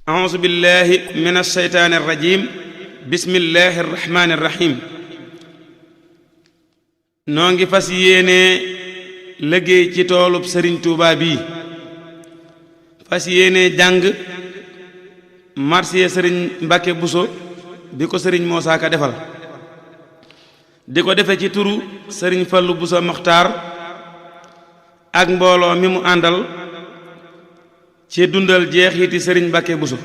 أعوذ بالله من الشيطان الرجيم بسم الله الرحمن الرحيم نونغي فاس يéene liggéey ci toolub Serigne Touba bi fas yéene jàng marsiya Serigne Mbacke Bousso bi ko Serigne Moussa Ka defal di ko defe ci turu Serigne Fallou Bousso Mokhtar ak mbooloo mi mu àndal ci dundal jeexiti Serigne Mbacke Bousso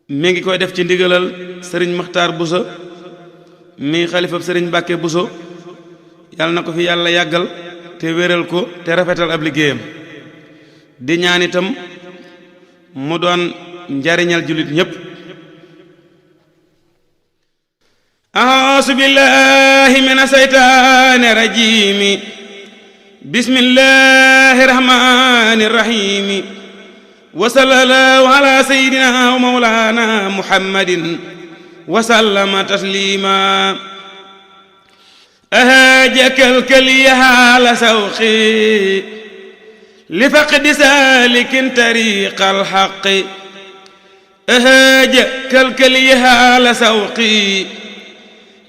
mi ngi koy def ci ndigalal Serigne Mokhtar Bousso mi xalifab Serigne Mbacke Bousso yàlla na ko fi yàlla yàggal te wéral ko te rafetal ab liggéeyam di ñaan itam mu doon njariñal julit ñépp a'uuzu billahi mina seytaani rajiimi bismillahi rahmaani rahiimi wa sallallahu ala sayyidina wa mawlana muhammadin wa sallama taslima أهاجك الكلي على سوقي لفقد سالك طريق الحق أهاجك الكلي على سوقي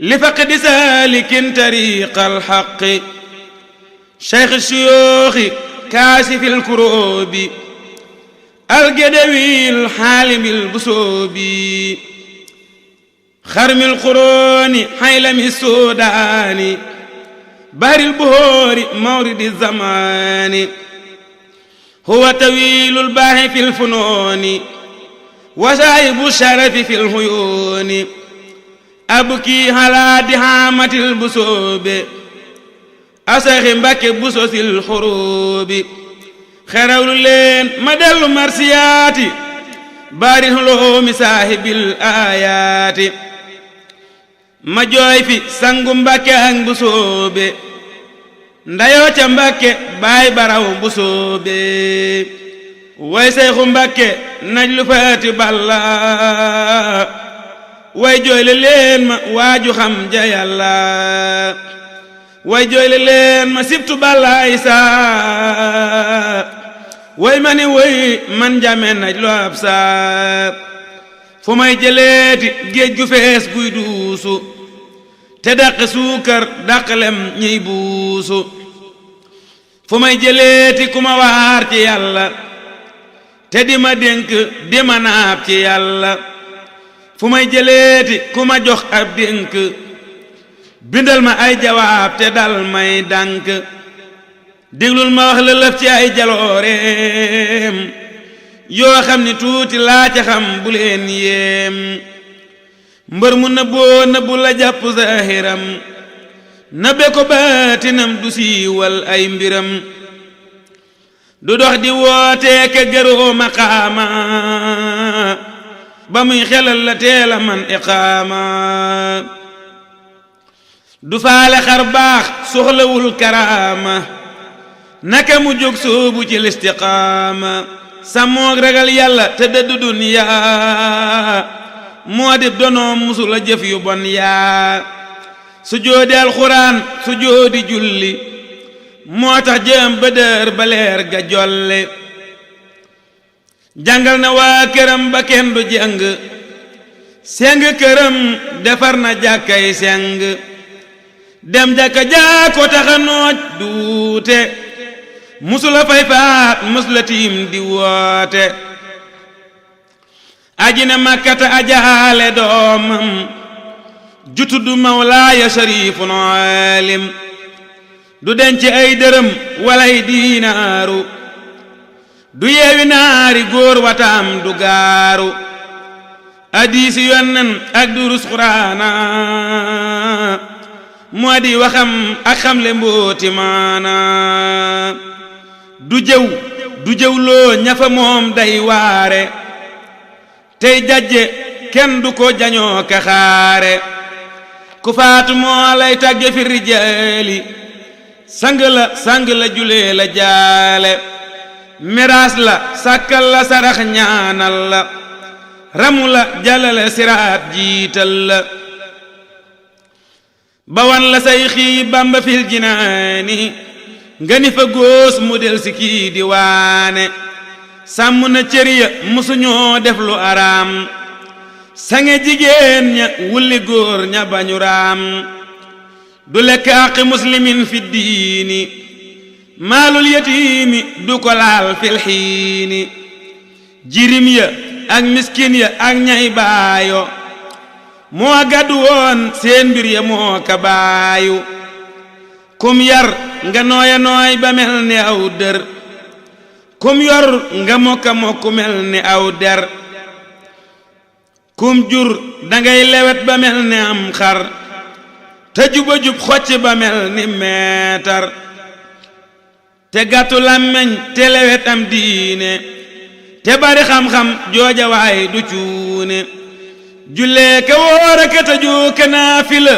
لفقد سالك طريق الحق شيخ الشيوخ كاشف الكروب الجدوي الحالم البسوبي خرم القرون حيلم السودان بحر البهور مورد الزمان هو طويل الباح في الفنون وشايب الشرف في الهيون أبكي على دهامة البسوب أسخ مبكي بسوس الحروب خيرول لين مدل مرسياتي بار الهلوم صاحب الآيات ma jooy fi sangu Mbàkke ak Mbusoobe ndayoo ca Mbàkke baay baraw Mbusoobe way Seexu Mbàkke naj lu faati balla way jooyle leen ma waaju xam ja Yàlla way jooyle leen ma sibtu balla Isaa way ma ni way man jame naj lu ab saa fu may jëleeti géej gu fees guy duusu te dàq suukar dàq lem ñiy buusu fu may jëleeti ku ma waar ci Yàlla te di ma dénk di ma naab ci Yàlla fu may jëleeti ku ma jox ab dénk bindal ma ay jawaab te dal may dànk déglul ma wax la lëf ci ay jalooreem yoo xam ni tuuti laa ca xam bu leen yéem mbër mu nëbboo nëbbu la jàpp zahiram nëbbe ko baatinam du siiwal ay mbiram du dox di wootee ka gëroo maqaama ba muy xelal la teela man iqaama du faale xar baax soxlawul karaama naka mu jóg soobu ci listiqaama sàmmoog ragal Yàlla te dëddu duniyaa moo di donoom musula jëf yu bon yaa su joodi alxuraan su joodi julli moo tax jëm ba dër ba leer ga jolle jàngal na waa këram ba kenn du jàng seng këram defar na jàkkay seng dem jàkka jaako taxa nooj duute musula fay faat musula tiim di woote ajina makkata ajaale doomam jutudu mawlaaya sharifun alim du denc ay dërëm walay diinaaru du yeewi naari góor wataam du gaaru hadiisi yonnen ak durus quraana moo di waxam ak xamle mbooti maana du jëw loo ñafa moom day waare tey jajje kenn du ko jañoo ka xaare ku faatu moo lay tàgge fi rijaali sang la julee la jaale miraas la sàkkal la sarax ñaanal la ramu la jalale siraat jiital la bawan la say xii Bamba fil jinaani nga ni fa góos mu del si kii di waane sàmm na cër ya musuñoo def lu araam sange jigéen ña wulli góor ña bañu raam du lekk àqi muslimin fi diini maalul yatiimi du ko laal fil xiini jirim ya ak miskin ya ak ñay baayo moo gàddu woon seen mbir ya moo ka baayu kum yar nga nooya nooy ba mel ni aw dër kum yor nga mokka mokku mel ni aw der kum jur dangay lewet ba mel ni am xar te juba jub xocc ba mel ni meetar te gàttu làmmeñ te lewet am diine te bari xam-xam jooja waay du cuune jullee ka wóora ka tëju ka naafila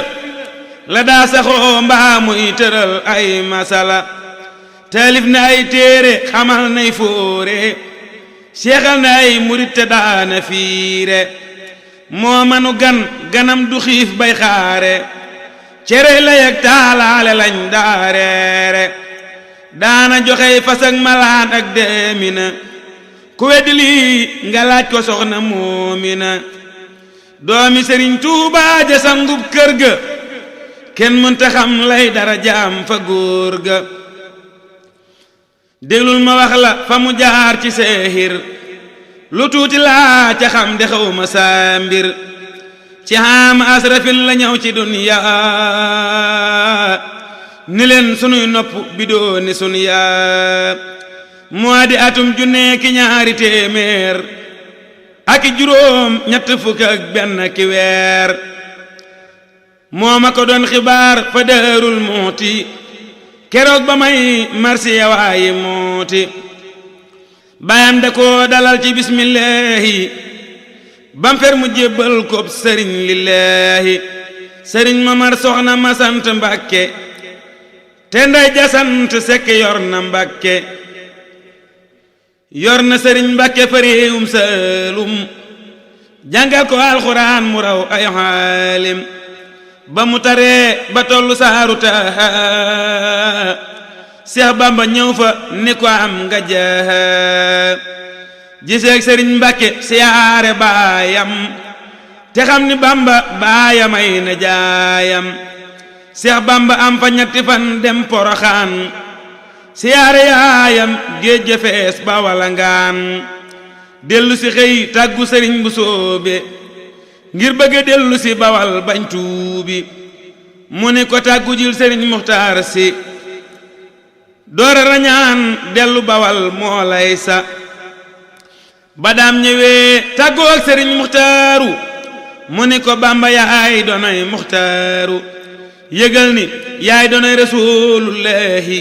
la daa saxoo mbaa muy tëral ay masala taalif na ay téere xamal nay fóore seexal na ay murit te daana fiire moo manu ganam du xiif bay xaare cere la yeg taalaale lañ daareere daana joxey fas ak malaan ak deemina ku weddi lii nga laaj ko soxna moomina doomi sëriñ Tuubaa ja sangub kër ga kenn mënta xam lay dara jaam fa góor ga déglul ma wax la fa mu jaar ci seexir lu tuuti laa ca xam de xawma saa mbir ci xaam asrafin la ñëw ci duniya ni leen sunuy nopp bi dooni suniya moo di atum junne ki ñaari téeméer ak juróom ñett fukk ak benn ki weer moo ma ko doon xibaar fa Daarul Muhti keroog ba may marsiya waayi mooti bayam da ko dalal ci bismillahi bam fer mu jébbal kob sëriñ lillahi sëriñ Mamar soxna ma sant Mbàkke te nday ja sant Sekk yor na Mbàkke yor na sëriñ Mbàkke fa réewum Saalum jàngal ko alxuraan mu raw ay xaalim ba mu taree ba tollu saaru Taaha Seex Bamba ñëw fa ni ko am nga jaaha giseeg sëriñ Mbàkke siyaare baayam te xam ni Bamba baayamay na jaayam Seex Bamba am fa ñetti fan dem Poroxaan siyaare yaayam géej ga fees ba walangaan dellu si xëy tàggu sëriñ bu soobe ngir bëgg dellu si bawal bañ tuubi mu ni ko tàggu jil sëriñ Muxtaar si doora rañaan dellu bawal moo lay sa ba daam ñëwee tàggoo ak sëriñ Muxtaaru mu ni ko Bamba yaay doonay Muxtaaru yëgal ni yaay doonay Rasuulullaahi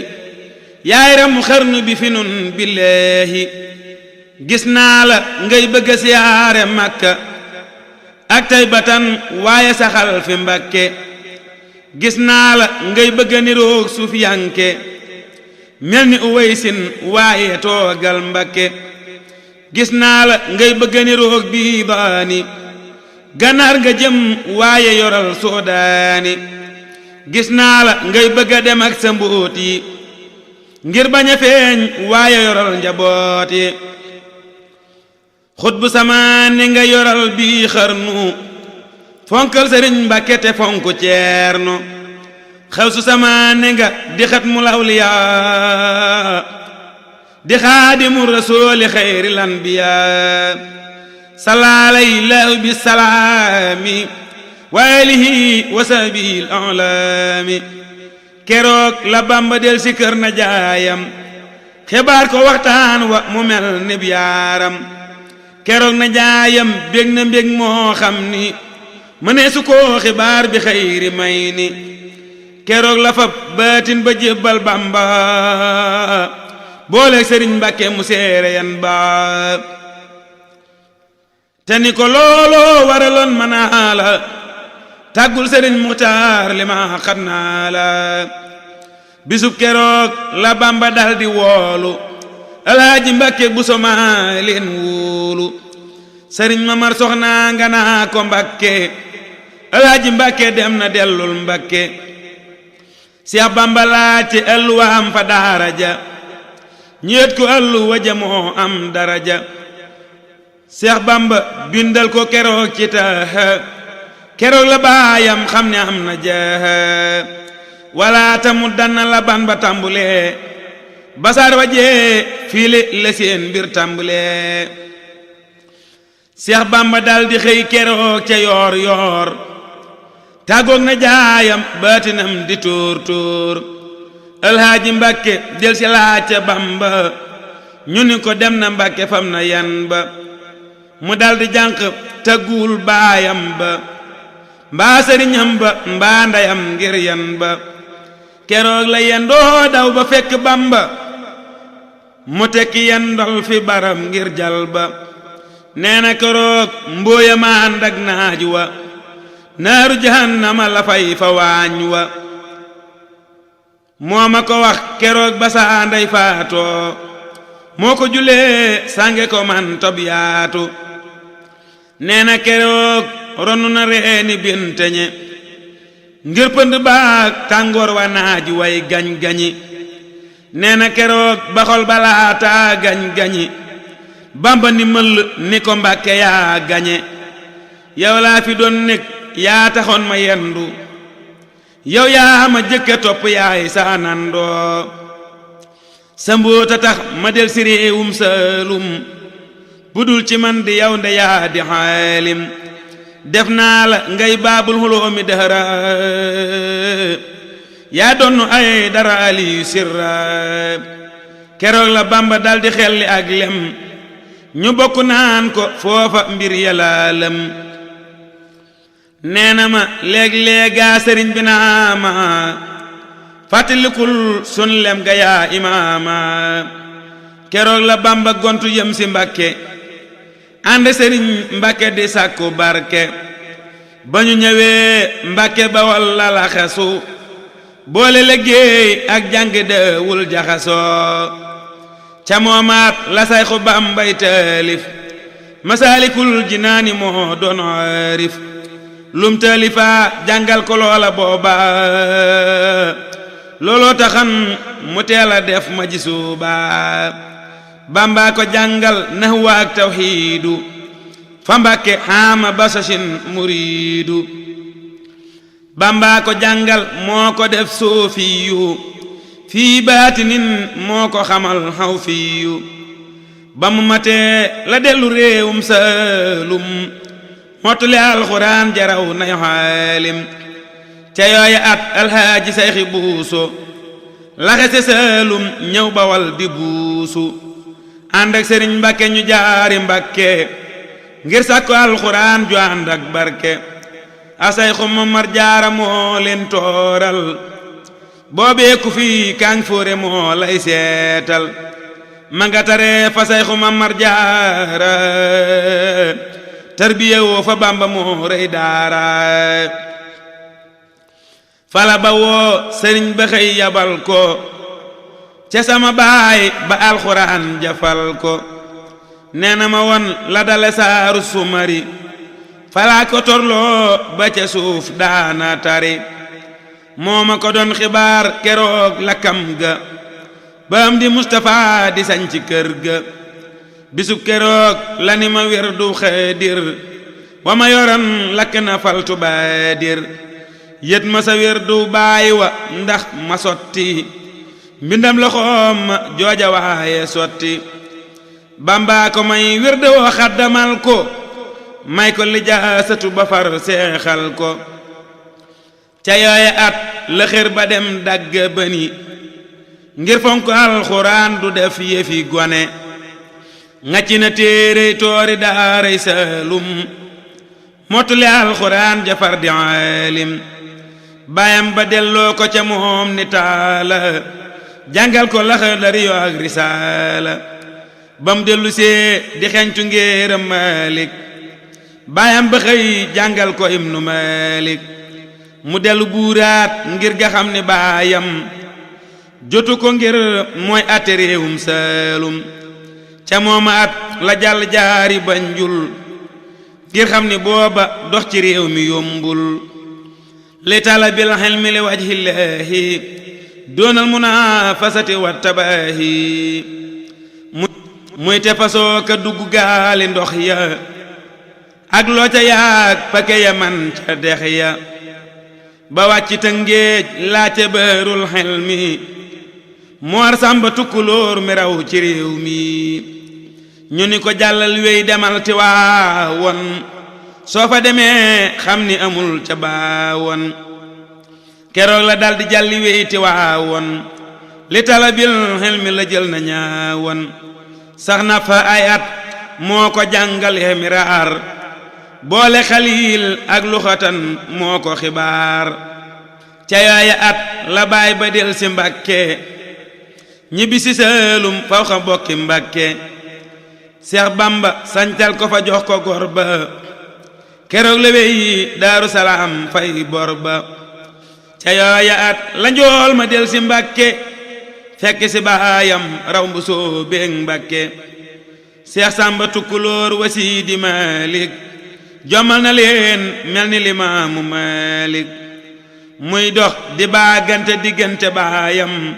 yaay ramu xarnu bi fi nun billaahi gis naa la ngay bëgg a siyaare Makka ak tay batan waaye saxal fi Mbàkke gis naa la ngay bëgg a niroog Sufiyanke mel ni Uwaysin waaye toogal Mbàkke gis naa la ngay bëgg a niroog Biidaani ganaar nga jëm waaye yoral Soodaani gis naa la ngay bëgg a dem ak sa mbóot yi ngir bañ a feeñ waaye yoral njaboot yi xut bu samaani nga yoral bii xarnu fonkal sëriñ Mbàkke te fonku ceerno xew su samaani nga di xat mu lawliyaa di xaadimu rasuuli xayril anbiyaa salaalayhi bi salaami wa alihi wa sahbihi al-a'laami keroog la Bamba del si kër na jaayam xibaar ko waxtaan wa mu mel ni yaaram keroog na jaayam bég na mbég moo xam ni mënee su ko xibaar bi xayri may ni keroog la fab baatin ba jébbal Bamba booleeg sëriñ Mbàkke mu seere yan ba te ni ko looloo waraloon manaa la tàggul sëriñ Muxtaar li ma xat naa la bisub keroog la Bamba dal di woolu Alaaji Mbàkke bu soma leen wóolu sëriñ Mamar soxna nga naa ko Mbàkke Alaaji Mbàkke dem na dellul Mbàkke Seex Bamba laajte ëlluwaam fa daara ja ñeet ko allu waja moo am daraja Seex Bamba bindal ko keroog ci taaha keroog la baayam xam ne am na jaaha wala tamu danna la ban ba tàmbulee basaar wajee fiile la seen mbir tàmbulee Seex Bamba dal di xëy keroog ca yoor yoor tàggoog na jaayam baatinam di tóor tóor Alhaaji Mbàkke del si laaj ca Bamba ñu ni ko dem na Mbàkke fam na yan ba mu daldi jànq tagguwul baayam ba mbaa sëriñam ba mbaa ndeyam ngir yan ba keroog la yendoo daw ba fekk Bamba mu tekki yendol fi baram ngir jal ba nee na keroog mbooya ma ànd ak naaj wa naaru jahannama la fay fa waañ wa moo ma ko wax keroog ba saa ndey faatoo moo ko julee sànge ko man tob yaatu nee na keroog ronu na reeni binteñe ngir pënd baag tàngoor wa naaj way gañ-gañi nee na keroog baxol balaataa gañ-gañi Bamba ni mëll ni ko Mbàkke yaa gañe yow laa fi doon nekk yaa taxoon ma yendu yow yaa ma jëkke topp yaay saa nandoo sa mbóota tax ma del si réewum Saalum budul ci man di yow nde yaa di xaalim def naa la ngay baabul xuloomi dëhëra yaa donnu ay dara aliyu sirra keroog la Bamba dal di xelli ak lem ñu bokk naan ko foofa mbir yalaalam nee na ma léeg-léegaa sëriñ bi naa ma fàttalikul sun lem ga yaa imaama keroog la Bamba gontu yem si Mbàkke ànd sëriñ Mbàkke di sàkku barke ba ñu ñëwee Mbàkke Bawol la la xesu boole liggéey ak jàng deewul jaxasoo ca moomaat la sayxu Bambay taalif Masaalikul Jinaani moo doon arif lum taalifa jàngal ko loola booba looloo taxan mu teel a def ma ji suuba Bamba ko jàngal nahwu ak tawxiidu fa Mbàkke xaama basasin muriidu Bamba ko jàngal moo ko def soofiyu fii baatinin moo ko xamal xaw fiyu ba mu matee la dellu réewum Saalum mottule alxuraan jaraw nay xaalim ca yooya at alxaaji sayxi buuso laxese Saalum ñëw Bawal di buusu ànd ak sëriñ Mbàkke ñu jaari Mbàkke ngir sàkku alxuraan ju ànd ak barke a sayxu Mamar Jaara moo leen tooral boobee ku fi kaang fóore moo lay seetal ma nga tare fa sayxu Mamar Jaara tarbiya woo fa Bamba moo rëy daara fala ba woo sëriñ ba xëy yabal ko ca sama baay ba alxuraan jafal ko nee na ma won la dale saaru sumari falaa ko torloo ba ca suuf daana tari moo ma ko doon xibaar keroog lakkam ga ba am di Mustapha di sañ ci kër ga bisub keroog la ni ma wirdu xaadir wa ma yoran lakk na faltu baadir yët ma sa wirdu baay wa ndax ma sotti mbindam loxoom ma jooja waaye sotti Bamba ko may wirdu woo xaddamal ko may ko lijaasatu ba far seexal ko ca yooye at la xër ba dem dagg bëni ngir fonk alxuraan du def yëfi gone ngacci na téere toori daaray Saalum mottule alxuraan jafar di aalim baayam ba delloo ko ca moom ni taala jàngal ko Laxdari yo ak Risaala bam dellu see di xencu ngéeram Maalik baayam ba xëy jàngal ko Ibnu Maalik mu dellu buuraat ngir ga xam ne baayam jotu ko ngir mooy atte réewum Saalum ca mooma at la jàll jaari Banjul ngir xam ne booba dox ci réew mi yombul li talabil xilmi li wajhillaahi doonal munaafasati wa tabaahi muy te fasoo ka dugg gaali ndox ya ak loo ca yaag pake ya man ca dex ya ba wàcc Tëngéej laace bërul xel mi Moor Sàmba Tukulóor mi raw ci réew mi ñu ni ko jàllal wéy demal Tiwaawoon soo fa demee xam ni amul ca baawoon keroog la daldi jàlli wéy Tiwaawoon li talabil xel mi la jël na ñaawoon sax na fa ay at moo ko jàngale miraar boole xaliil ak luxatan moo ko xibaar ca yooya at la baay ba del si Mbàkke ñibbi si Saalum faw xa bokki Mbàkke Seex Bamba sancal ko fa jox ko gor ba keroog la wey Daaru Salaam fay bor ba ca yooya at la njool ma del si Mbàkke fekk si baayam raw mbu soo beeg Mbàkke Seex Sàmba Tukulóor wa Siidi Maalik jommal na leen mel ni Limaamu Maalik muy dox di baagante diggante baayam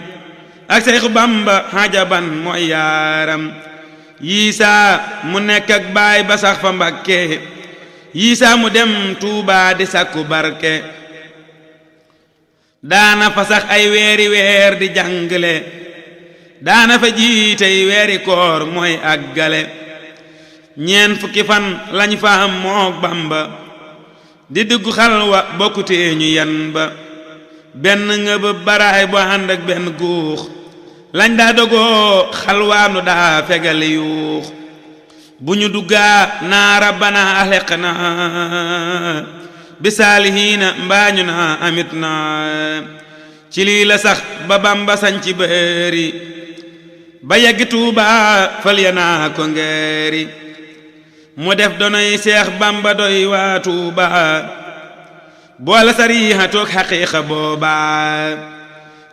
ak Seexu Bamba xajaban mooy yaaram yiisaa mu nekk ak baay ba sax fa Mbàkke yiisaa mu dem Tuubaa di sàkku barke daana fa sax ay weeri weer di jàngale daana fa jiitey weeri koor mooy àggale ñeent fukki fan lañ fa am mook Bamba di dugg xalwa bokkutee ñu yan ba benn nga ba baraay bu ànd ak benn guux lañ daa dogoo xalwaanu daa fegale yuux bu ñu duggaa naa rabbana axleqna bi saalihiina mbaañu naa amit na ci lii la sax ba Bamba sañ ci bëri ba yegg Tuubaa fal ya naa ko ngeeri mu def donoy Seex Bamba doy waa Tuubaa boole sariixa toog xaqiiqa boobaa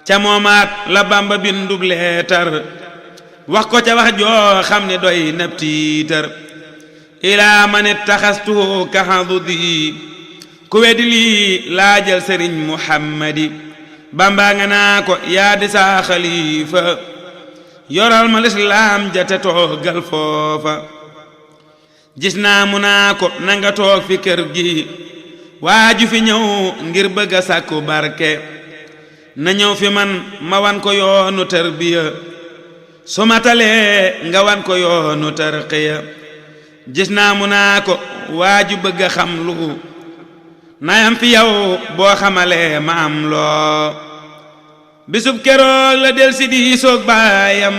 ca moomaat la Bamba bindub leetar wax ko ca wax joo xam ne doy nab tiitar ilaa man ittaxastuhu ka xadudi ku weddi lii laajal Sëriñ Muhammadi Bamba nga naa ko yaa di saa xalifa yoral ma lislaam ja te toogal foofa gis naa mu naa ko nanga toog fi kër gi waaju fi ñëw ngir bëgga sàkku barke na ñëw fi man ma wan ko yoonu tarbiya su ma talee nga wan ko yoonu tarqiya gis naa mu naa ko waaju bëgga xam lu nayam fi yow boo xamalee ma am loo bisub keroog la del si di soog baayam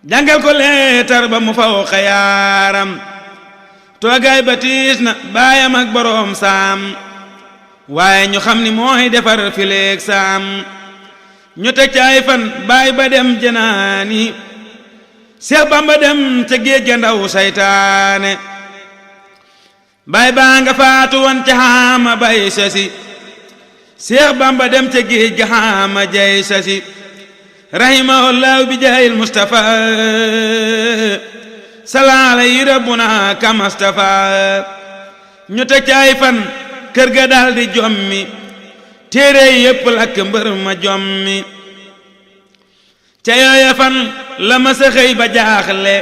jàngal ko leetar ba mu faw xayaaram toogaay ba tiis na baayam ak boroom saam waaye ñu xam ni mooy defar fileeg saam ñu teg ca ay fan baay ba dem janaani Seex Bamba dem ca géej ga ndaw saytaane baay baa nga faatu woon ca xaama bay sasi Seex Bamba dem ca géej ga xaama jay sasi rahimahullahu bi jaahil Mustafa sala alayhi rabbuna kamastafa ñu teg ca ay fan kër ga daldi jommi téere yépp lakk mbër ma jommi ca yooya fan la ma sa xëy ba jaaxle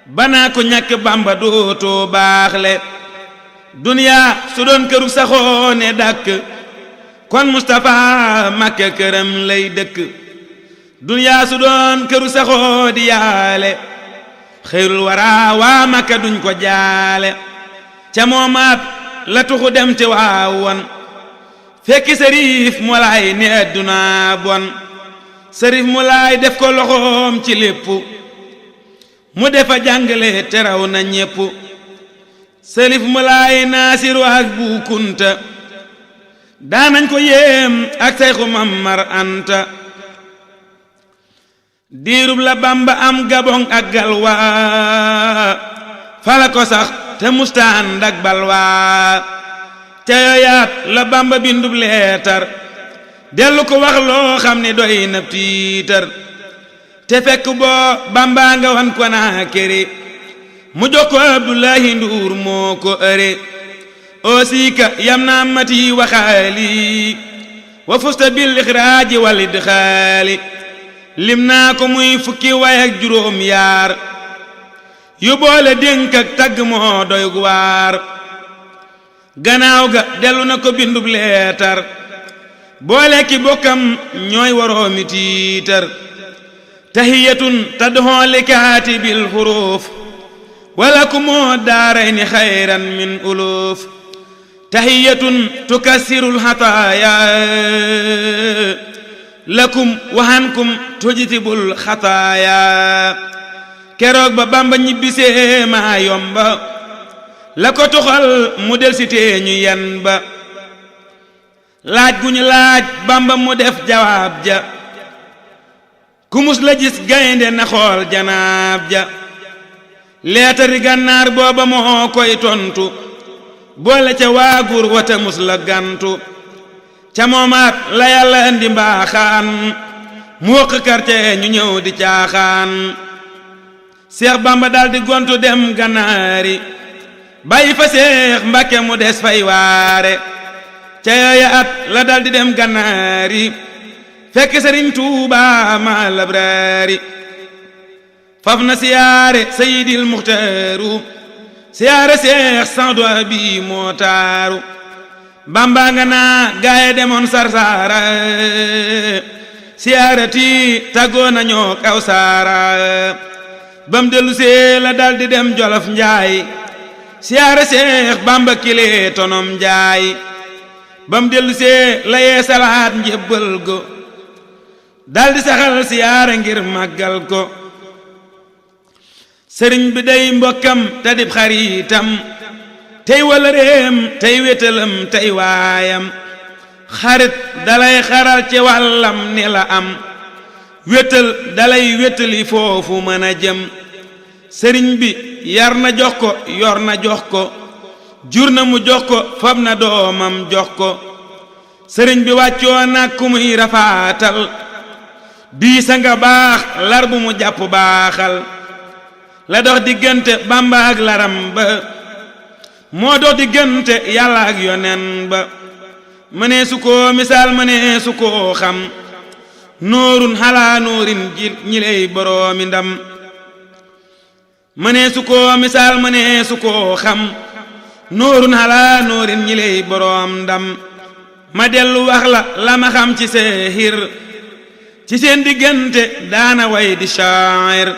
banaa ko ñàkk Bamba dootoo baaxle duniyaa su doon këru saxoo ne dàkk kon Mustafa Makka këram lay dëkk duniyaa su doon këru saxoo di yaale xëyrul waraa waa Makka duñ ko jaale ca moomaat la tuxu dem te waawoon fekki Sërif Mulaay ne adduna bon Sërif Mulaay def ko loxoom ci lépp mu defa jàngale te raw na ñépp Sërif Mulaay Naasiru ak Bu Kunta daanañ ko yéem ak Sayxu Mamar Anta diirub la Bamba am Gabon ak Galwa fala ko sax te mustaan ak balwa te yooyaat la Bamba bindub leetar dellu ko wax loo xam ne doy na tiitar te fekk boo Bamba nga wan ko naa kere mu jox ko Abdullahi Nduur moo ko ëre oosika yam naa mati waxaali wa fusta bil ixraaji wal idxaali lim naa ko muy fukki way ak juróom yaar yu boole dénk ak tagg moo doy waar gannaaw ga dellu na ko bindub leetar boole ki bokkam ñooy waroomi tiitar tahiyatun tad'u li kaatibil xuruuf walakumoo daarayni xayran min uluf tahiyatun tukassirul xataaya lakum waxankum tujtibul xataaya keroog ba Bamba ñibbisee maa yomba la ko toxal mu del si tee ñu yan ba laaj gu ñu laaj Bamba mu def jawaab ja ku mus la gis gaynde na xool janaab ja leetari gànnaar booba moo koy tontu boole ca waagur wata mus la gantu ca moomaat la yàlla andi mbaaxaan mu wëq karte ñu ñëw di caaxaan Seex Bamba daldi gontu dem gànnaari bàyyi fa Seex Mbàkke mu des fay waare ca yooya at la daldi dem gànnaari fekk Sëriñ Tuuba ma labraari faf na siyaare Seydil Muxtaaru siyaare Seex Sadu Abi moo taaru Bamba nga naa gaaye demoon Sarsara siyaarati tàggoo nañoo Kawsara bam dellu see la daldi dem Jolof Njaay siyaare Seex Bamba kile tonom Njaay bam dellu see la yee salaat njébbal go daldi saxal siyaare ngir màggal ko sëriñ bi day mbokkam te dib xaritam tey wala réem tey wétalam tey waayam xarit dalay xaral ci wàllam ni la am wétal dalay wétali foofu mën a jëm sëriñ bi yar na jox ko yor na jox ko jur na mu jox ko fab na doomam jox ko sëriñ bi wàccoo nag ku muy rafaatal diisa nga baax lar bu mu jàpp baaxal la dox diggante Bamba ak laram ba moo dox diggante yàlla ak yonen ba mënee su ko misaal mënee su ko xam nóorun xalaa nóorin ji ñi lay boroomi ndam mënee su ko misaal mënee su ko xam nóorun xalaa nóorin ñi lay boroom ndam ma dellu wax la ma xam ci seehir ci seen diggante daana way di shaa'ir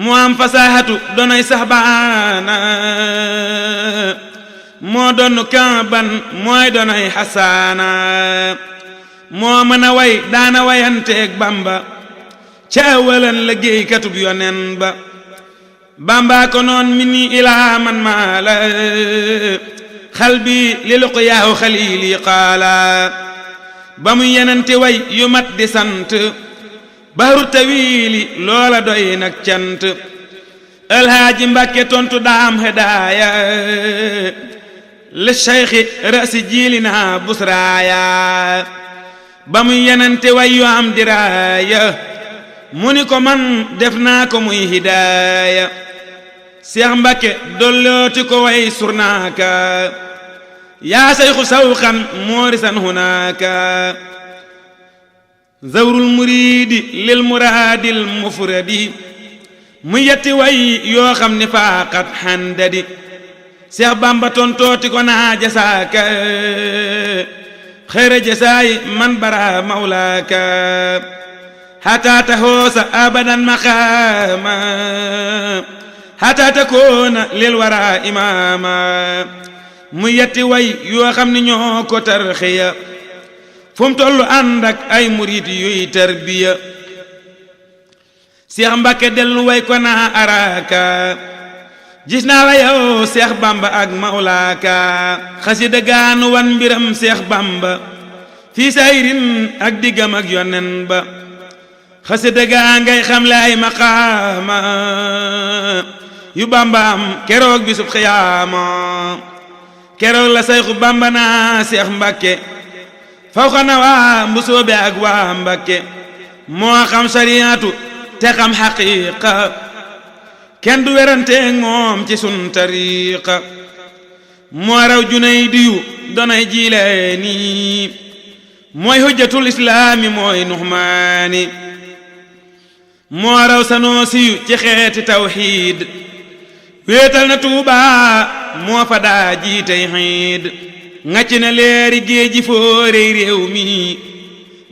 mu am fasaahatu donoy saxbaana moo doon Kaaban mooy donoy Xasaana moo mën a way daana wayanteeg Bamba ca awalan liggéeykatub yonen ba Bamba ko noon minni ilaa man maala xalbi li luqyaahu xaliili qaala ba mu yenente way yu mat di sant bahru tawiili loola doy nag cant alhaaji Mbàkke tontu daam hedaaya li cheikhi rasi jiilina busraaya ba mu yenente way yu am diraaya mu ni ko man def naa ko muy hidaaya Seex Mbàkke dollooti ko way surnaaka yaa sayxu sawxan moorisan hunaaka zawrul muriidi lil muraadil mufradi mu yetti way yoo xam ni faaqat xandadi Seex Bamba tontooti ko naa jasaaka xayra jasaayi man bara mawlaaka hatta tahoosa abadan maqaama hatta takoona lil wara imaama mu yetti way yoo xam ni ñoo ko tarxiya fu mu tollu ànd ak ay murid yuy tarbiya Seex Mbàkke dellu way ko naa araaka gis naa la yow Seex Bamba ak mawlaaka xasida gaanu wan mbiram Seex Bamba fii sayrin ak diggam ak yonen ba xasida gaa ngay xam le ay maqaama yu Bamba am keroog bisub xiyaama keroog la sayxu Bamba naa Seex Mbàkke faw xana waa mbusoobe ak waa Mbàkke moo xam sariyaatu te xam xaqiiqa kenn du weranteeg moom ci sun tariiqa moo raw Junaydiyu donay Jilaani mooy hujjatul islaami mooy Nuxmaani moo raw Sanusi ci xeeti tawxiid wéetal na Tuuba moo fa daa jiitey xiid ngàcc na leeri géeji fóorey réew mi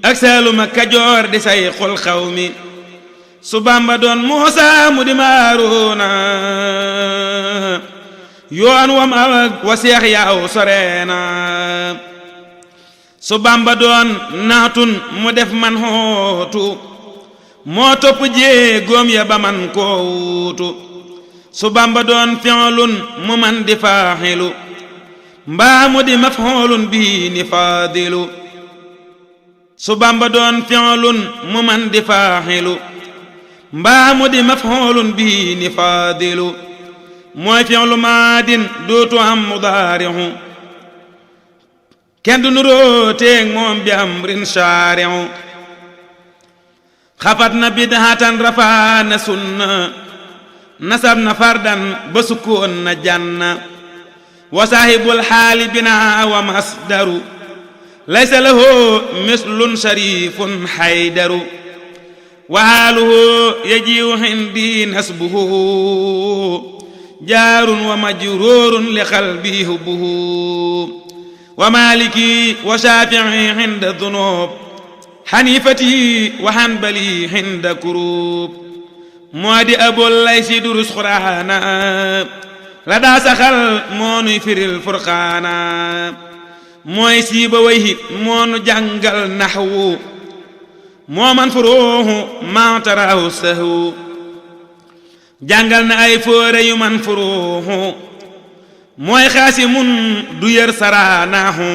ak Saalum ak Kajoor di say xul xaw mi su Bamba doon Muusa mu di Maaruuna yoon wam awak wa seex yaaw soreena su Bamba doon naatun mu def man xootu moo topp jéegoom ya ba man koo wuutu su Bamba doon fi'lun mu man di faaxilu mbaa mu di maf'ulun bi ni faadilu su Bamba doon fi'lun mu man di faaxilu mbaa mu di maf'ulun bi ni faadilu mooy fi'lu maadin dootu am mudaari'u kenn du nuroo teeg moom bi amrin shaari'u xafat na bid'atan rafaa na sunna nasab na fardan ba sukkoon na janna wa saahibul xaali bina wa masdaru laysa lahu mislun sharifun xaydaru wa haaluhu yajiu hindi nasbuhu jaarun wa majruurun li qalbi hubbuhu wa maliki wa shaafi'i hinda dunub xanifati wa hanbali hinda kurub moo di Abul Laysi durus Qur'aana la daa saxal moo nuy firil Furqaana mooy Siibawayhi moo nu jàngal naxwu moo man furuuhu maa taraahu sahwu jàngal na ay fóore yu man furuuhu mooy Xaasimun du yër saraanahu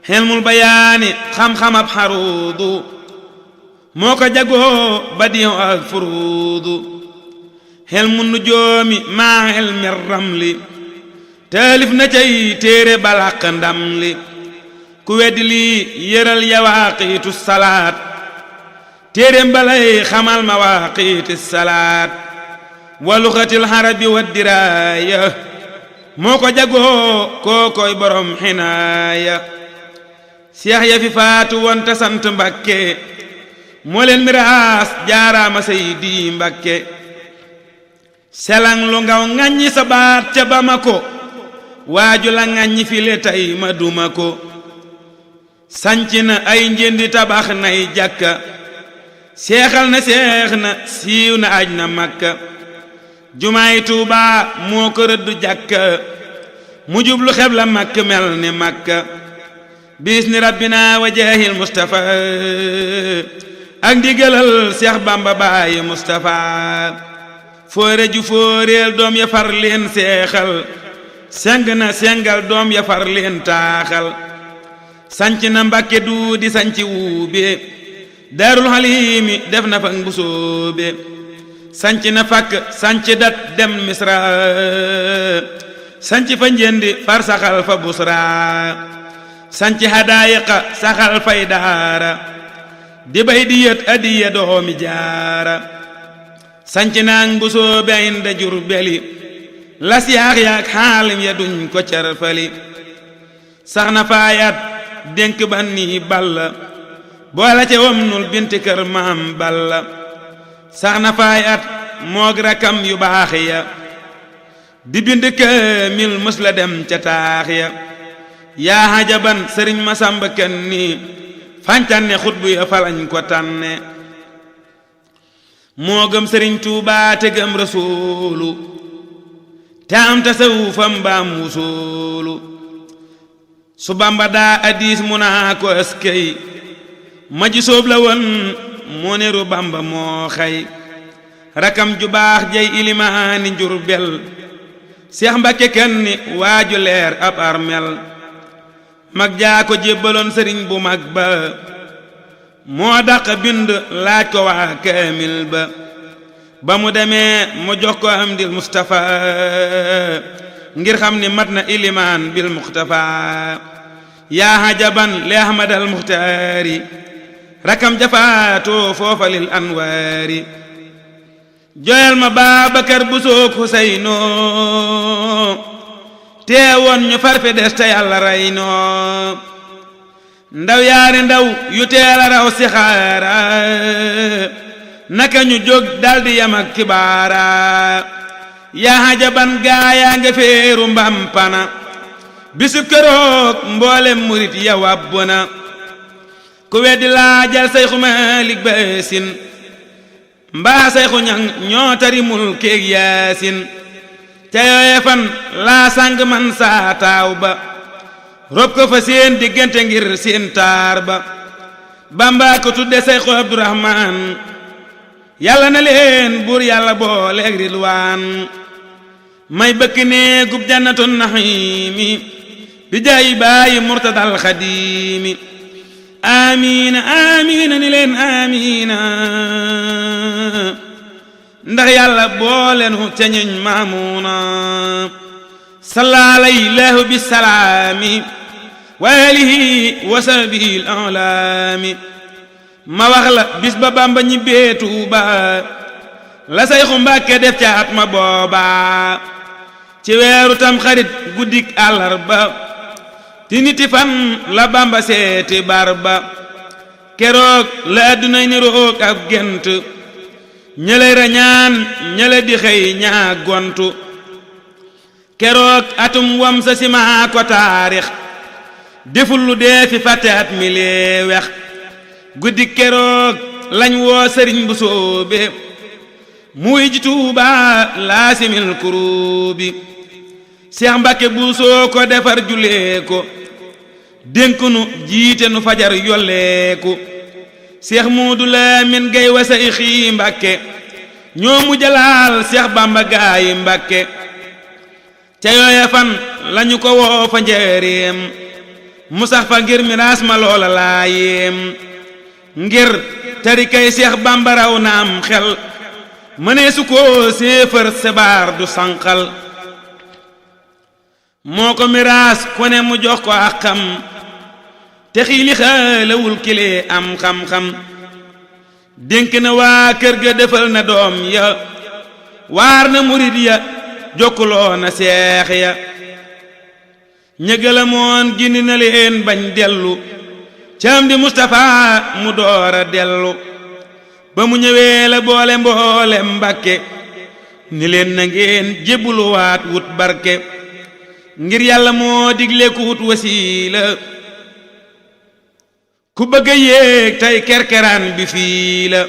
xelmul bayaani xam-xamab xaruudu moo ko jagoo badiihu ak furuudu xelmu nujoomi maa xelmi ramli taalif na cay téere balaq ndam li ku weddi lii yëral yawaaqiitu salaat téereem balay xamal mawaaqiiti salaat wa luxatil xarabi wa diraaya moo ko jagoo kookoy borom xinaaya seex ya fi faatu woon te sant Mbakke moo leen miraas jaaraama Seydi Mbakke selang lu ngaw ŋaññi sa baat ca Bamako waaju la ŋaññi file tay ma duma ko sanc na ay njëndi tabax nay jàkka seexal na seex na siiw na aj na Makka jumaay Tuuba moo ko rëddu jàkka mu jublu xebla Makka mel ni Makka bisni rabbina wa jaahil Mustafa ak ndigalal Seex Bamba baayi Mustafa foore ju fooreel doom ya far leen seexal seng na sengal doom ya far leen taaxal sanc na Mbàkke du di sanc wuube Daarul Xaliimi def na fa mbusoobe sanc na fakk sanc dat dem Misra sanc fa njëndi far saxal fa Busra sanc hadaayiqa saxal fay daara di bay di yët adiya doomi jaara sanc naang mbusoobe inda Jurbeli las yaax yaak xaalim ya duñ ko carfali sax na faayat dénk banni balla boola ca wamnul binti kër maam balla sax na faayat moog rakam yu baax ya di bind kaamil mës la dem ca taax ya yaa hajaban sëriñ Masamba Kanni fancanne xutbu ya falañ ko tànne moo gëm sëriñ Tuubaa te gëm rasuulu te am tasawufam baam wusuulu su Bamba daa hadiis mu naa ko ëskey ma ji soob la woon moo niru Bamba moo xay rakam ju baax jay ilimaani Njurbel Seex Mbakke Kanni waaju leer ab armel mag jaa ko jébbaloon sëriñ bu mag ba moo dàq bind laaj ko waa kaamil ba mu demee mu jox ko Amdil Mustafa ngir xam ni mat na ilimaan bil Muxtafa yaa hajaban li Ahmadal Muxtaari rakam jafaatoo foofa lil anwaari joyal ma Baabakar bu soog Xuseynoo teewoon ñu farfe des te Yàlla rey noo ndaw yaari ndaw yu teel a raw si xaara naka ñu jóg daldi yam ak kibaara yaa hajaban gaayaa nga féeru mbampana bisub keroog mboolem murit ya wàbbu na ku weddi laajal sayxu Malik Baasin mbaa sayxu ñang ñoo tari mul kéeg yaasin ca yooye fan laa sàng man saa taaw ba rob ko fa seen diggante ngir seen taar ba Bamba ko tudde sayxu Abdurahmaan yàlla na leen buur yàlla booleeg ridwaan may bëkk nee gub jannatun naxiimi bi jaayi baayi murtadal xadiimi amiina amiina ni leen amiina ndax yàlla boolenu ca ñeñ maamuuna salla alayhi bisalaami wa alihi wa sahbihi al-a'laami ma wax la bis ba Bamba ñibbee Tuuba la Sayxu Mbàkke def ca at ma booba ci weeru tam xarit guddik àllarba ti niti fan la Bamba seeti barba keroog la addunay niroog ab gent ñële rañaan ñële di xëy ñaa gontu keroog atum wam sa simaa ko taarix deful lu dee fi fàtte at mi lee wex guddi keroog lañ woo sëriñ bu soobe muy ji Tuuba laasimil kurubi Seex Mbàkke bu soo ko defar julee ko dénk nu jiite nu fajar yolleeku Seex Muudu Lamin Gay wa Sayxi Mbàkke ñoo mu jalaal Seex Bamba gaayi Mbàkke ca yooya fan lañu ko woo fa njëreem mu sax fa ngir miraas ma loola laayeem ngir tari kay Seex Bamba raw na am xel mënee su ko séefër sebaar du sànqal moo ko miraas ku ne mu jox ko ak xam te xiili xaalawul kilee am xam-xam dénk na waa kër ga defal na doom ya waar na murid ya jokkuloo na seex ya ñëgala moon gindi na leen bañ dellu caam di Mustapha mu doora dellu ba mu ñëwee la boole mboole Mbàkke ni leen na ngeen jébbuluwaat wut barke ngir yàlla moo digle ku wut wasiila ku bëgg a yéeg tey kerkeraan bi fii la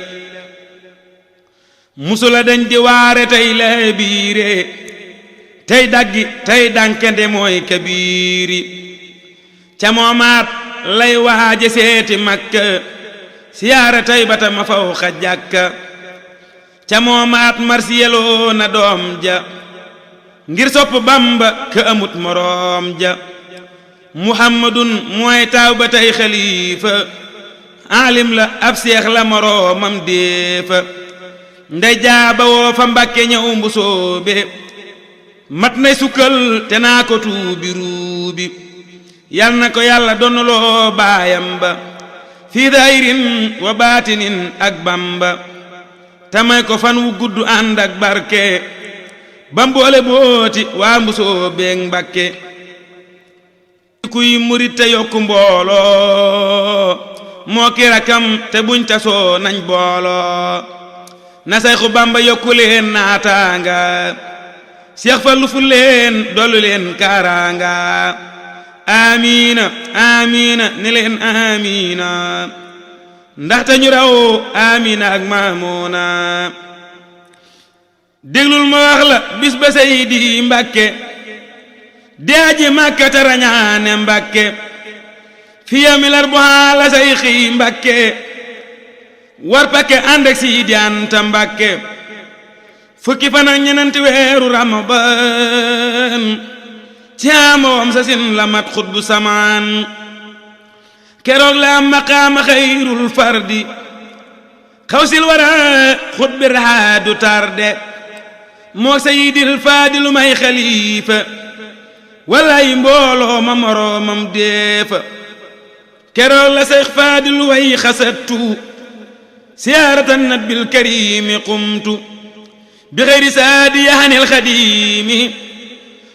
musula dañ di waare tey la biire tey daggi tey dankende mooy kabiiri ca moomaat lay waaje seeti Makka siyaara tey bata ma faw xa jàkka ca moomaat marsiyeloo na doom ja ngir sopp Bamba ka amut moroom ja Muhammadun mooy taaw ba tey xalifa alim la ab seex la moroomam déefa ndey jaaba woo fa Mbàkke ñëw mbusoobe mat nay sukkal te naa ko tuubi ruubi yal na ko yàlla donnaloo baayam ba fii daayirin wa baatinin ak Bamba tamay ko fan wu gudd ànd ak barke ba mboole booti waa mbusoo beeg Mbàkke kuy murit te yokku mbooloo moo ki rakam te buñ tasoo nañ booloo na Sayxu Bamba yokku leen naataanga Seex Fallu fu leen dollu leen kaaraanga amiina amiina ni leen amiina ndaxte ñu raw amiina ak maamuuna déglul ma wax la bis ba Seydi Mbàkke deeji Makka te rañaane Mbàkke fi yawmil arba'a la Sayxi Mbàkke war pakke ànd ak Sidi Anta Mbàkke fukki fan ak ñenenti weeru Ramadan ci amoom sa sin la mat xutbu samaan keroog la am maqaama xayrul fardi xawsil wara xutbi raadu tarde moo Sayyidil Faadilu may xalifa walay mbooloo ma moroomam deefa keroog la Seex Faadilu way xasattu siyaaratan nabil karimi qumtu bi xayri saadi anil xadimi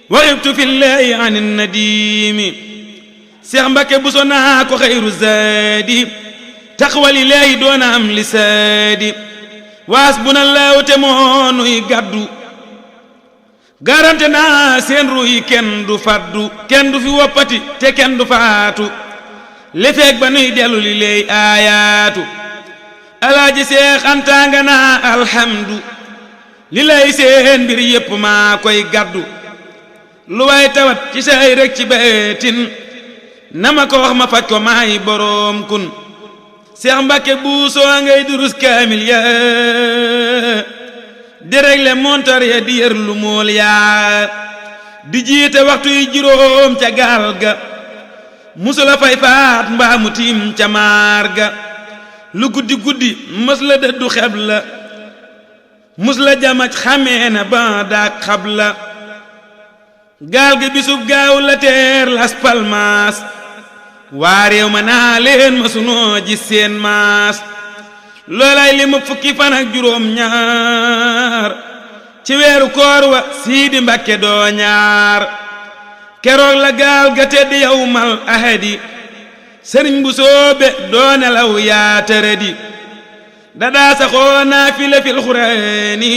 waxibtu fillahi anin nadimi Seex Mbàkke buso naa ko xayru zaadi taqwalilaahi doona am li saadi waas bu na laaw te moo nuy gàddu garante naa seen ruy kenn du faddu kenn du fi woppati te kenn du faatu li feek ba nuy dellu li lay aayaatu alaaji Seex Anta nga naa alhamdu li lay seen mbir yépp maa koy gàddu lu waay tawat ci say rek ci beetin na ma ko wax ma faj ko maay boroom kun Seex Mbàkke buusoo ngay durus kaamil ya di régle montar ya di yër lu mool yaa di jiite waxtu yi juróom ca gaal ga musula fay faat mbaa mu tiim ca maar ga lu guddi guddi mës la dëddu xeb la mus la jamaj xamee na ba daak xab la gaal gi bisub gaaw la teer Las Palmas waa réew ma naa leen ma sunoo ji seen maas loolay li mu fukki fan ak juróom ñaar ci weeru koor wa Siidi Mbàkke doo ñaar keroog la gaal ga tedd yawmal ahadi sëriñ bu soobe doo nelaw yaa tërëdi dadaa saxoo naafila fil xuraani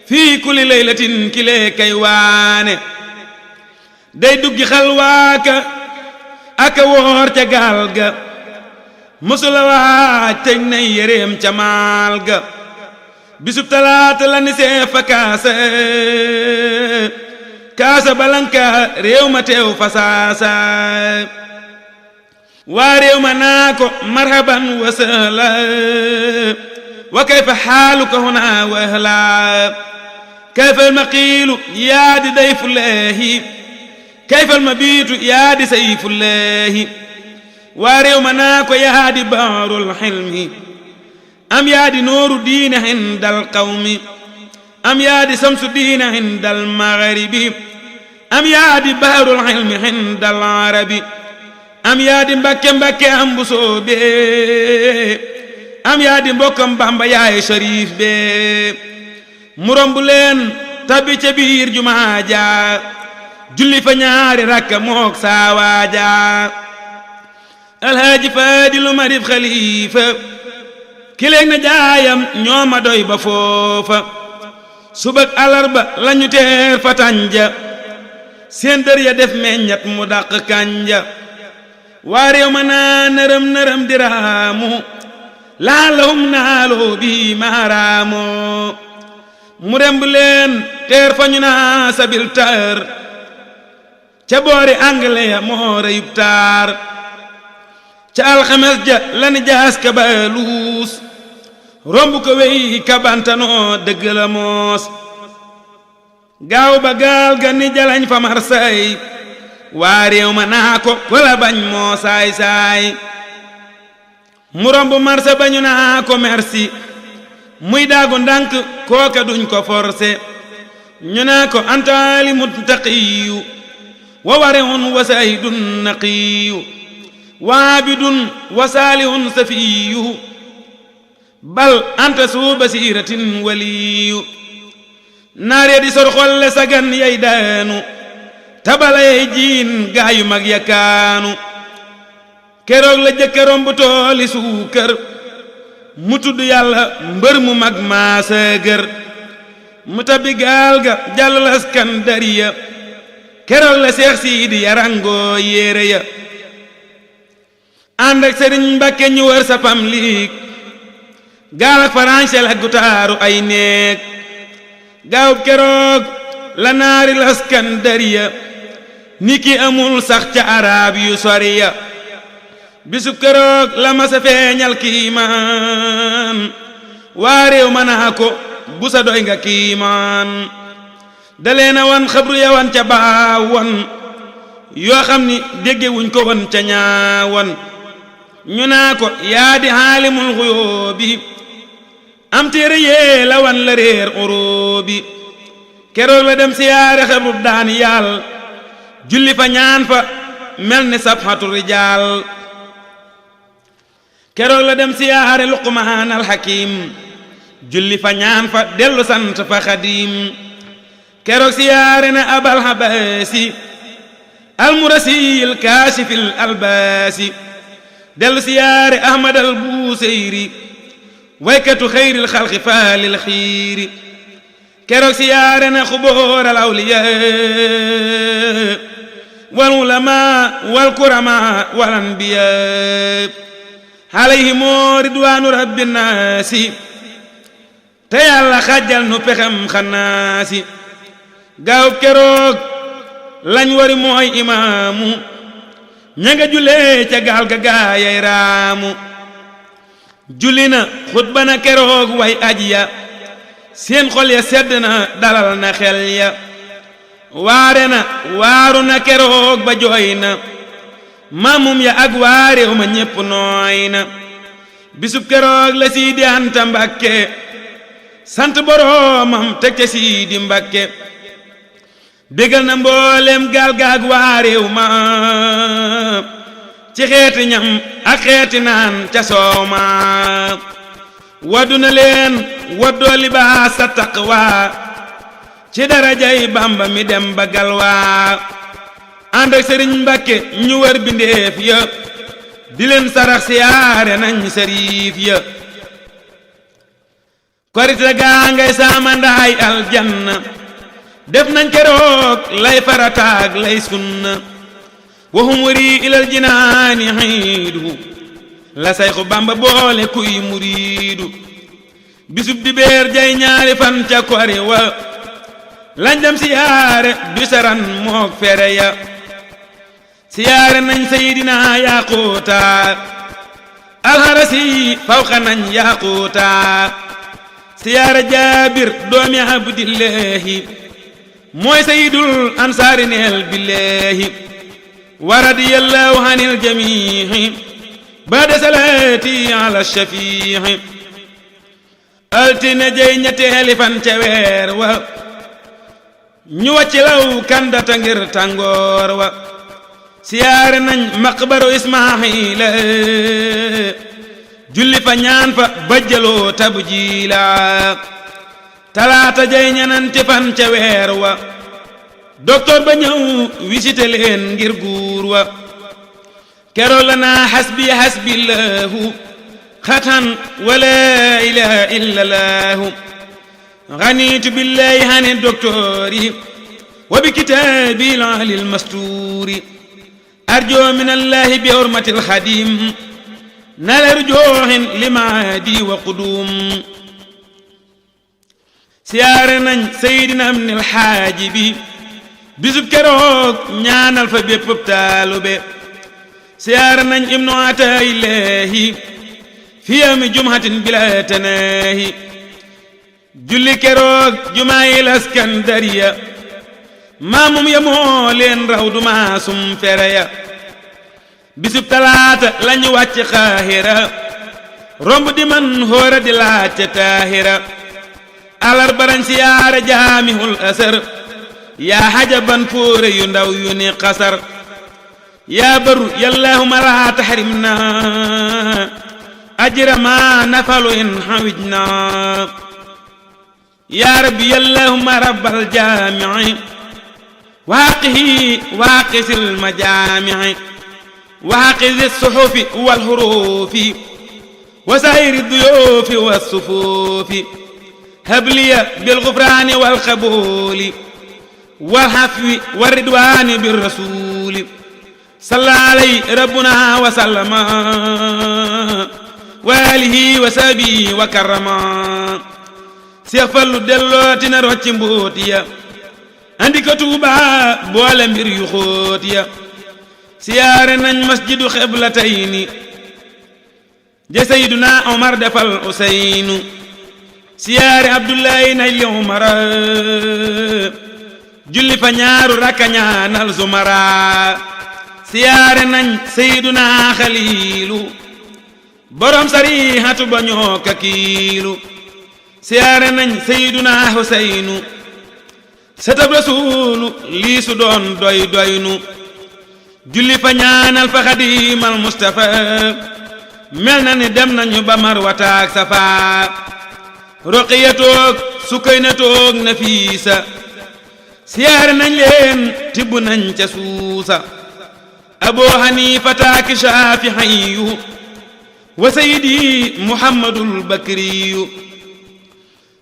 fii kulli laylatin kilee kay waane day duggi xalwaaka aka woor ca gaal ga mësula waaj tëj nay yéreem ca maal ga bisub talaata la ni see fa kaasa balanka réew ma teew fa saasa waa réew ma naa ko marhaban wa sahla wa kayfa xaaluka huna wa ahla kayfa almaqiilu yaa di dayfullaahi kayfa almabiitu yaa di sayfullaahi waa réew ma naa ko yaa di baarul xilmi am yaa di nooru diine indal qawmi am yaa di samsu diine indal magharibi am yaa di baarul xilmi indal arabi am yaa di Mbàkke Mbàkke am bu soobee am yaa di mbokkam Bamba yaay Sharif bee mu romb leen tabbi ca biir jumaa ja julli fa ñaari rakka mook saawaaja alhaaji Faadilu Marif Xalifa kileeg na jaayam ñooma doy ba foofa subak alarba lañu teer fa tànja seen dër ya def meññat mu dàq kànja waa réew ma naa nërëm nërëm diraamu laalahum naaloo bi maaraamoo mu remb leen teer fa ñu naa sabil tar ca boori angle ya moo reyub taar ca alxames ja lani jaas ka baaluus romb ko wey kabantanoo dëgg la moos gaaw ba gaal ga ni jalañ fa marsay waa réew ma naa ko wala bañ moo saay saay mu romb marsa bañu naa ko merci muy daagu ndànk kooka duñ ko forcé ñu naa ko antaali muttaqiyu wa warihun wa saydun naqiyu waabidun wa saalihun safiyu bal anta suu basiratin waliyu naar ya di sor xolle sagan yay daanu tabala yay jiin gaayu mag yakaanu keroog la jëkka romb tooli suukar mu tudd yàlla mbër mu mag maasa gër mu tabbi gaal ga jàll la Iskandariya keroog la Seex Siidi yarangoo yéere ya ànd ak Sëriñ Mbàkke ñu wër sa pam liig gaal ak faransel ak gutaaru ay néeg gaawub keroog la naari la Iskandariya ni ki amul sax ca araab yu soriya bisub keroog la masa feeñal kiimaan waa réew ma naa ko bu sa doy nga kiimaan daleena wan xabru ya wan ca baawan yoo xam ni déggewuñ ko wan ca ñaawan ñu naa ko yaa di xaalimul xuyóobi am téere yee la wan la réer uróobi keroog la dem siyaare xabru daan yàll julli fa ñaan fa mel ni sabxatu rijaal keroog la dem siyaare Luqmaan alxakim julli fa ñaan fa dellu sant fa xadim keroog siyaare na abal habaasi almurasiyil kaashifil albaasi dellu siyaare ahmad al buuseyri waykatu xayril xalqi faalil xiiri keroog siyaare na xubóor al awliya wal ulama wal kurama wal anbiya alayhimu ridwaanu rabbi naasi te yàlla xajjal nu pexem xannaasi gaaw keroog lañ wari mooy imaamu ña nga julee ca gaal ga gaayay raamu julli na xutba na keroog way aj ya seen xol ya sedd na dalal na xel ya waare na waaru na keroog ba jooy na maamum ya ak waareew ma ñépp nooy na bisub keroog la Siidi Anta Mbàkke sant boroomam teg ca Siidi Mbàkke bégal na mboolem gaal gaag waareew ma ci xeeti ñam ak xeeti naan ca soow ma waddu na leen waddoo libaas sa taqwa ci darajay Bamba mi dem ba galwaa ànd ak Sëriñ Mbàkke ñu wër bindeef ya di leen sarax siyaare nañ sariif ya korite gaa ngay saamandaay aljanna def nañ keroog lay farataag lay sunna waxum wari ilal jinaani xiidu la sayxu Bamba boole kuy muriidu bisub dibeer jay ñaari fan ca kori wa lañ dem siyaare bisaran mook fere ya siyaare nañ Seydina Yaquuta alharasi fawxa nañ Yaquuta siyaare Jaabir doomi Abdillahi mooy sayyidul ansaari neel billahi wa radiyallahu anil jamiihi baada salaati ala shafiihi altine jey ñetteeli fan ca weer wa ñu wàcc law kandata ngir tàngoor wa siyaare nañ maqbaru Ismaahila julli fa ñaan fa bajjaloo tabjiila talaata jey ñenanti fan ca weer wa docteur ba ñëw visité leen ngir guur wa keroog la naa hasbi hasbillahu xatan wala ilaha illa lahu ganitu billahi hani doctori wa bi kitaabil alil masturi arjo min allahi bi hurmati alxadim nala rujoohin limaadi wa qudum siyaare nañ Seydina Ibn Alxaaji bi bisub keroog ñaanal fa bépp taalube siyaare nañ Ibnu Ataa'illahi fi yawmi jumhatin bila tanaahi julli keroog jumaayil Askandariya maamum ya moo leen raw du maasum fere ya bisub talaata lañu wàcc Qaahira romb di man hóora di laajte Taahira alarba lañ siyaare Jaamihul Asar yaa hajaban fóore yu ndaw yu ni xasar yaa baru yallahuma laa tahrimna ajra ma nafalu in hawijna yaa rabbi yallahuma rabbal jaami'i waaqihi waaqisil majaami'i waaqizi suhufi wal hurufi wa saa'iri duyuufi was sufuufi habliya bil ghufraani wal qabuuli wal afwi war ridwaani bir rasuuli salla alayhi rabbuna wa sallama wa alihi wa sahbihi wa karrama Seex Fallu dellooti na rocci mbooti ya andi ko Tuuba boole mbir yu xóot ya siyaare nañ masjidu xiblatayni ja Seyduna Omar defal Useynu siyaare Abdullahi nay li Umara julli fa ñaaru rakka ñaanal Zumara siyaare nañ Seyduna Xaliilu borom sarihatu ba ñoo ka kiilu siyaare nañ Seyduna Huseynu setab Rasuulu lii su doon doy doynu julli fa ñaanal fa Xadiimal Mustafa mel na ni dem nañu ba Marwata ak Safa Roqiya toog Sukayna toog Nafiisa siyaare nañ leen tibb nañ ca suusa Abu Haniifata ak Shaafi'iyu wa sayidi muhammadul bakriyu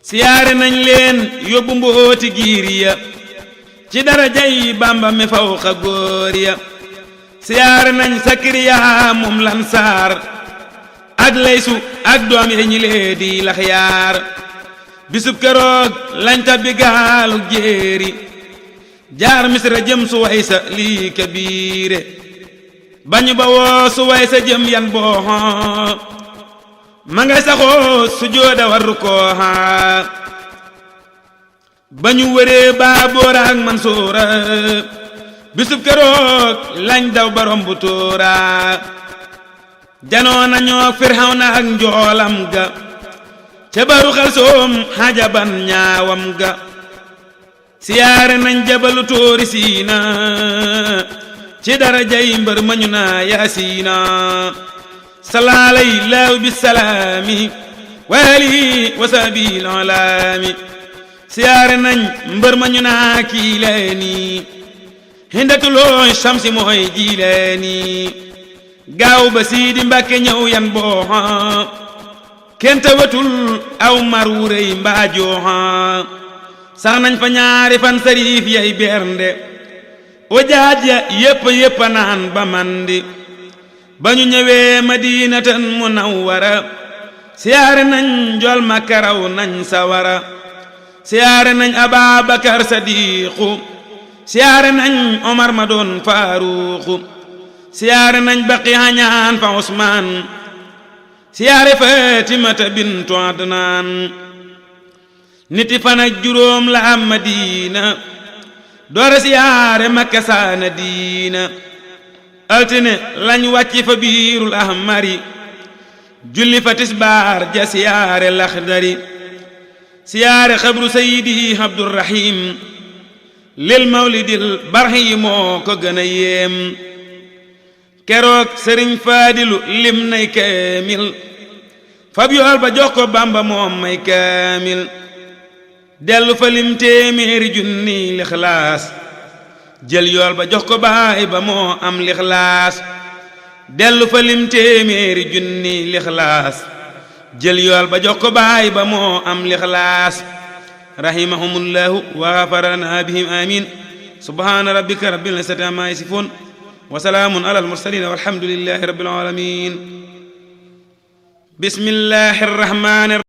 siyaare nañ leen yóbbu mbooti giir ya ci darajay bamba mi fawqa góor ya siyaare nañ sakariya moom lansaar ak laysu ak doom ya ñi lee di laxyaar bisub keroog lañ tabbi gaalu jéeri jaar misra jëm Suwaysa lii kabiire bañu ba woo Suwaysa jëm yan booxo ma ngay saxoo sujooda warru kooxa bañu wëree Baaboora ak Mansuura bisub keroog lañ daw barom bu tóora janoo nañoo Firawna ak njoolam ga ca baru Xalsoom xajaban ñaawam ga siyaare nañ jabalu tóori Siina ci darajay mbër ma ñu naa Yaasiina salaalay laaw bisalaami wa alihi wa sahbihi alaami siyaare nañ mbër ma ñu naa Kiilaani hindatulooy Samsi mooy Jiilaani gaaw ba Siidi Mbàkke ñëw yan booxa kente watul aw mar wu rëy mbaa jooxa sax nañ fa ñaari fan sariif yay bernde wajaaj ya yépp naan ba mandi ba ñu ñëwee Madinatan Munawwara siyaare nañ njool Makka raw nañ sawara siyaare nañ Ababakar Sadiqu siyaare nañ Omar ma doon Faaruqu siyaare nañ Baqiya ñaan fa Usmaan siyaare Fatimata bintu Adnaan niti fan ak juróom la am Madina doora siyaare Makka saana diina altine lañ wàcc fa biirul ahmari julli fa tisbaar ja siyaare Laxdari siyaare xabru sayidi Abdurrahim lil mawlidil barhi moo ko gën a yéem keroog sëriñ Faadilu lim nay kaamil fab yool ba jox ko Bamba moom may kaamil dellu fa lim téeméeri junni lixlaas jël yool ba jox ko baay ba moo am lixlaas dellu fa lim téeméeri junni lixlaas jël yool ba jox ko baay ba moo am lixlaas rahimahumullahu wa ghafarana bihim amin subhana rabbika rabbil izzati amma yasifun wa salaamun alal mursalin walhamdulillahi rabbil alamin bismillahir rahmanir